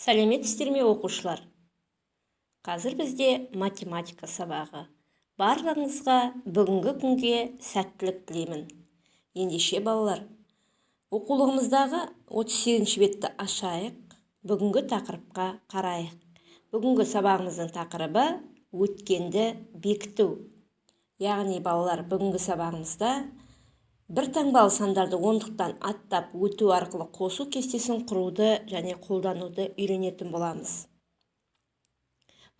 Сәлеметсіздер ме, оқушылар? Қазір бізде математика сабағы. Барлығыңызға бүгінгі күнге сәттілік тілеймін. Ендеше, балалар, оқулығымыздағы 38 бетті ашайық, бүгінгі тақырыпқа қарайық. Бүгінгі сабағымыздың тақырыбы өткенді бекіту. Яғни, балалар, бүгінгі сабағымызда бір таңбалы сандарды ондықтан аттап өту арқылы қосу кестесін құруды және қолдануды үйренетін боламыз.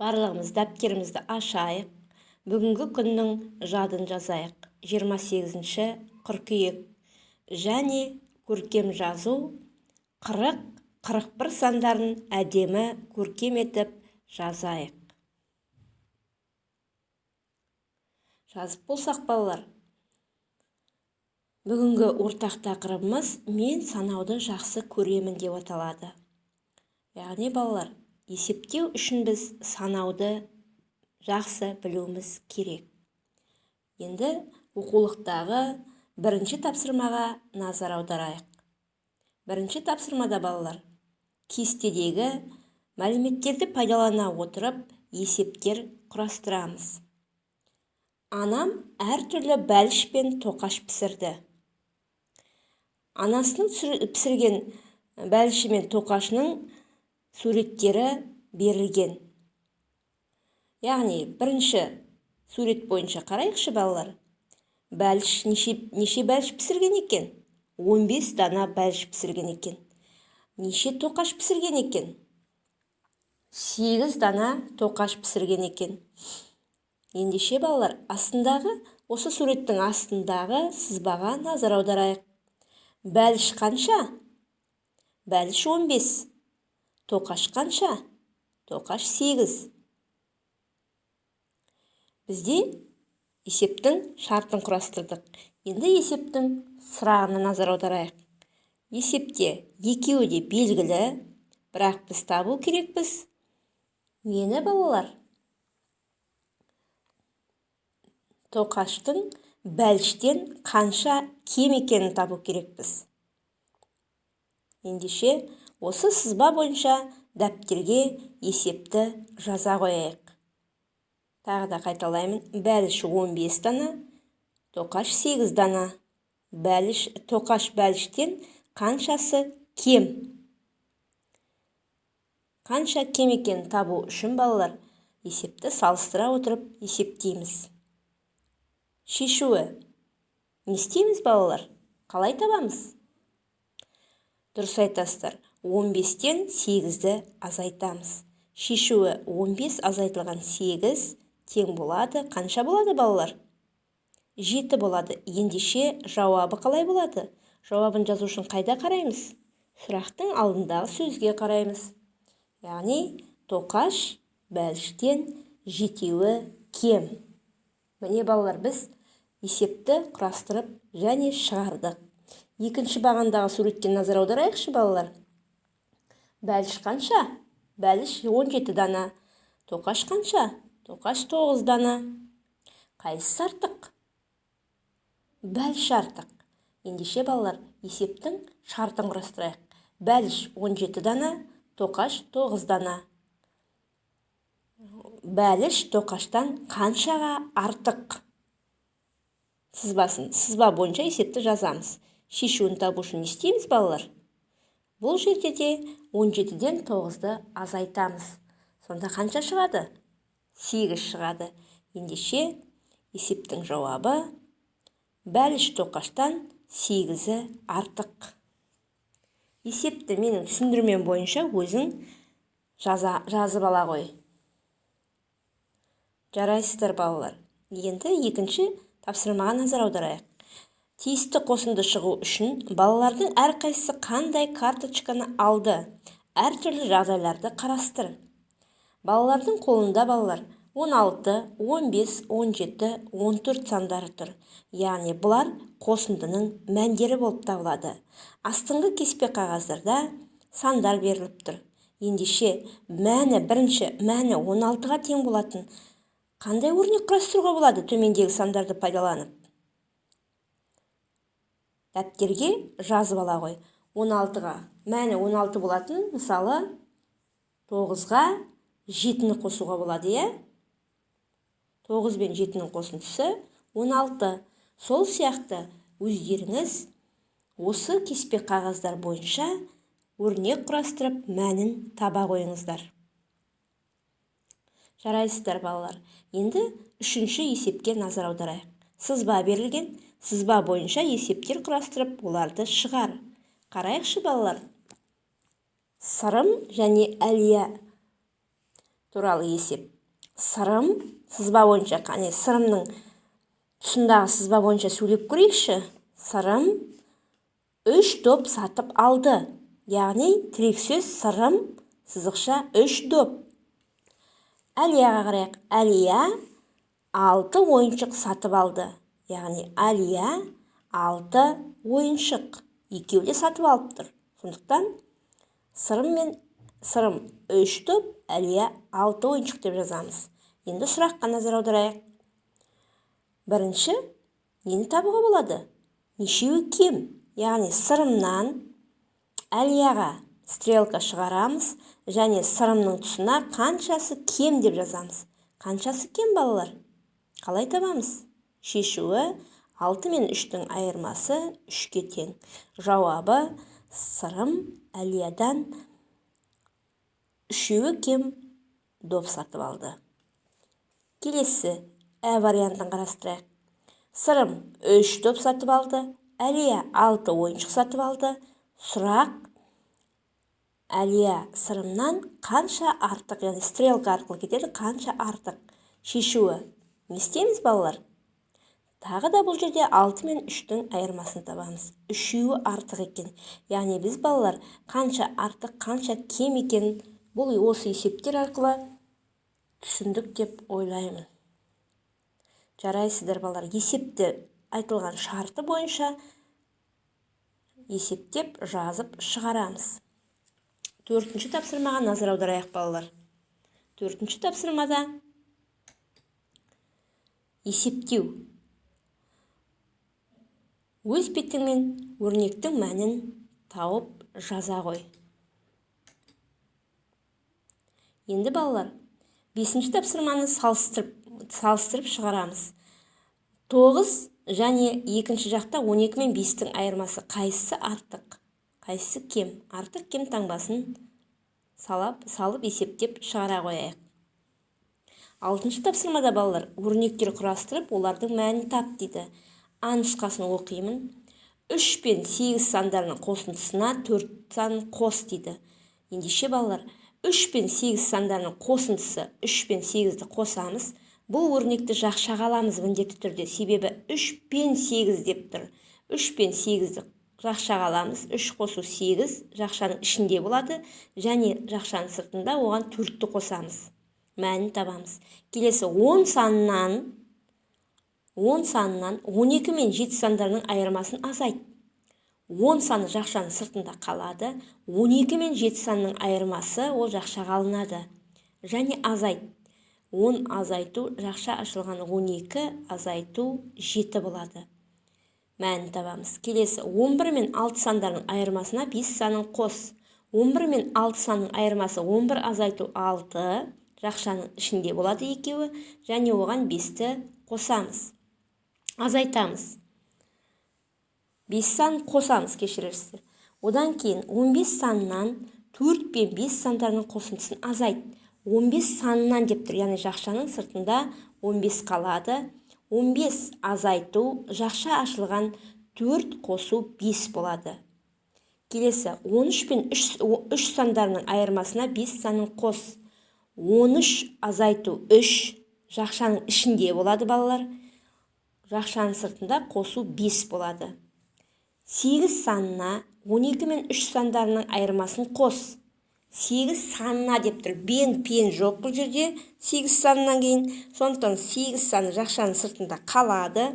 Барлығымыз дәптерімізді ашайық, бүгінгі күннің жадын жазайық. 28 қыркүйек және көркем жазу 40, 41 сандарын әдемі көркем етіп жазайық. Жазып болсақ, балалар, бүгінгі ортақ тақырыбымыз «Мен санауды жақсы көремін» деп аталады. Яғни, балалар, есептеу үшін біз санауды жақсы білуіміз керек. Енді оқулықтағы бірінші тапсырмаға назар аударайық. Бірінші тапсырмада, балалар, кестедегі мәліметтерді пайдалана отырып есептер құрастырамыз. Анам әртүрлі бәліш пен тоқаш пісірді. Анасының пісірген бәліші мен тоқашының суреттері берілген. Яғни, бірінші сурет бойынша қарайықшы, балалар. Бәліш неше бәліш пісірген екен? 15 дана бәліш пісірген екен. Неше тоқаш пісірген екен? 8 дана тоқаш пісірген екен. Ендеше, балалар, астындағы, осы суреттің астындағы сызбаға назар аударайық. Бәліш қанша? Бәліш 15. Тоқаш қанша? Тоқаш 8. Бізде есептің шартын құрастырдық. Енді есептің сұрағына назар аударайық. Есепте екеуі де белгілі, бірақ біз табу керекпіз. Нені, балалар? Тоқаштың бәліштен қанша кем екенін табу керекпіз. Ендеше, осы сызба бойынша дәптерге есепті жаза қояйық. Тағы да қайталаймын. Бәліш 15 дана, тоқаш 8 дана. Бәліш, тоқаш бәліштен қаншасы кем? Қанша кем екенін табу үшін, балалар, есепті салыстыра отырып есептейміз. Шешуі. Не істейміз, балалар? Қалай табамыз? Дұрыс айтасыздар. 15-тен 8-ді азайтамыз. Шешуі 15 азайтылған 8 тең болады. Қанша болады, балалар? 7 болады. Ендеше, жауабы қалай болады? Жауабын жазу үшін қайда қараймыз? Сұрақтың алдындағы сөзге қараймыз. Яғни, тоқаш бәліштен жетеуі кем. Міне, балалар, біз есепті құрастырып және шығардық. Екінші бағандағы суретке назар аударайықшы, балалар. Бәліш қанша? Бәліш 17 дана. Тоқаш қанша? Тоқаш 9 дана. Қайсысы артық? Бәліш артық. Ендеше, балалар, есептің шартын құрастырайық. Бәліш 17 дана, тоқаш 9 дана. Бәліш тоқаштан қаншаға артық? Сызбасын, сызба бойынша есепті жазамыз. Шешуін табу үшін не істейміз, балалар? Бұл жерде де 17-ден 9-ды азайтамыз. Сонда қанша шығады? 8 шығады. Ендеше, есептің жауабы бәліш тоқаштан 8-і артық. Есепті менің түсіндірмем бойынша өзің жазып ала ғой. Жарайсыздар, балалар. Енді екінші тапсырмаға назар аударайық. Тиісті қосынды шығу үшін балалардың әрқайсысы қандай карточканы алды? Әртүрлі жағдайларды қарастыр. Балалардың қолында, балалар, 16, 15, 17, 14 сандары тұр. Яғни, бұлар қосындының мәндері болып табылады. Астыңғы кеспе қағаздарда сандар беріліп тұр. Ендеше, мәні бірінші мәні 16-ға тең болатын қандай өрнек құрастыруға болады төмендегі сандарды пайдаланып? Дәптерге жазып ала ғой. 16-ға мәні 16 болатын, мысалы, 9-ға 7-ні қосуға болады, иә? 9 бен 7-нің қосындысы 16. Сол сияқты өздеріңіз осы кеспе қағаздар бойынша өрнек құрастырып, мәнін таба қойыңыздар. Жарайсыздар, балалар. Енді үшінші есепке назар аударайық. Сызба берілген, сызба бойынша есептер құрастырып, оларды шығар. Қарайықшы, балалар. Сырым және Әлия туралы есеп. Сырым сызба бойынша, қане, Сырымның тұсындағы сызба бойынша сөйлеп көрейікші. Сырым 3 доп сатып алды. Яғни тірек сөз Сырым, сызықша, 3 доп. Әлияға қарайық. Әлия 6 ойыншық сатып алды. Яғни Әлия 6 ойыншық. Екеуі де сатып алып тұр. Сондықтан Сырым 3 доп, Әлия 6 ойыншық деп жазамыз. Енді сұраққа назар аударайық. Бірінші, нені табуға болады? Нешеуі кем? Яғни Сырымнан Әлияға стрелка шығарамыз және Сырымның тұсына қаншасы кем деп жазамыз. Қаншасы кем, балалар? Қалай табамыз? Шешуі 6 мен 3-тің айырмасы 3-ке тең. Жауабы: Сырым Әлиядан 3-еуі кем доп сатып алды. Келесі Ә вариантын қарастырайық. Сырым 3 доп сатып алды, Әлия 6 ойыншық сатып алды. Сұрақ: Әлия Сырымнан қанша артық, яғни стрелка арқылы кетеді, қанша артық? Шешуі не істейміз, балалар? Тағы да бұл жерде 6 мен 3-тің айырмасын табамыз. Үшеуі артық екен. Яғни біз, балалар, қанша артық, қанша кем екенін бұл осы есептер арқылы түсіндік деп ойлаймын. Жарайсыздар, балалар. Есепті айтылған шарты бойынша есептеп, жазып шығарамыз. Төртінші тапсырмаға назар аударайық, балалар. Төртінші тапсырмада есептеу. Өз бетіңмен өрнектің мәнін тауып жаза ғой. Енді, балалар, бесінші тапсырманы салыстырып шығарамыз. 9 және екінші жақта 12 мен 5-тің айырмасы, қайсысы артық, қайсысы кем? Артық, кем таңбасын салып есептеп шығара қояйық. Алтыншы тапсырмада, балалар, өрнектер құрастырып, олардың мәнін тап дейді. А нұсқасын оқимын. 3 пен 8 сандарының қосындысына 4 санын қос дейді. Ендеше, балалар, 3 пен 8 сандарының қосындысы, 3 пен 8-ді қосамыз. Бұл өрнекті жақшаға аламыз міндетті түрде, себебі 3 пен 8 деп тұр. 3 пен 8-ді жақшаға аламыз. 3 қосу 8 жақшаның ішінде болады және жақшаның сыртында оған 4-ті қосамыз. Мәнін табамыз. Келесі 10 санынан 12 мен 7 сандарының айырмасын азайт. 10 саны жақшаның сыртында қалады. 12 мен 7 санының айырмасы ол жақшаға алынады және азайт. 10 азайту жақша ашылған 12 азайту 7 болады. Мәнін табамыз. Келесі 11 мен 6 сандарының айырмасына 5 санын қос. 11 мен 6 санның айырмасы 11 азайту 6 жақшаның ішінде болады екеуі және оған 5-ті қосамыз. Азайтамыз. 5 сан қосамыз, кешірерсіздер. Одан кейін 15 санынан 4 пен 5 сандарының қосындысын азайт. 15 санынан деп тұр, яғни жақшаның сыртында 15 қалады. 15 азайту жақша ашылған 4 қосу 5 болады. Келесі 13 пен 3 сандарының айырмасына 5 санын қос. 13 азайту 3 жақшаның ішінде болады, балалар. Жақшаның сыртында қосу 5 болады. 8 санына 12 мен 3 сандарының айырмасын қос. 8 санына деп тұр. Бен, пен жоқ бұл жерде 8 санынан кейін. Сондықтан 8 саны жақшаның сыртында қалады.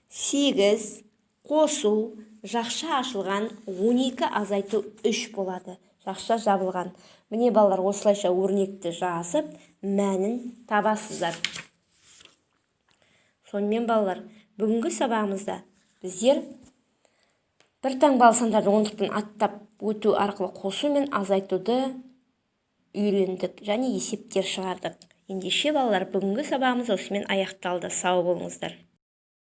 8 қосу жақша ашылған 12 азайту 3 болады. Жақша жабылған. Міне, балалар, осылайша өрнекті жазып, мәнін табасыздар. Сонымен, балалар, бүгінгі сабағымызда біздер бір таңбалы сандарды ондықтан аттап өту арқылы қосу мен азайтуды Үйрендік және есептер шығардық. Ендеше, балалар, бүгінгі сабағымыз осымен аяқталды. Сау болыңыздар.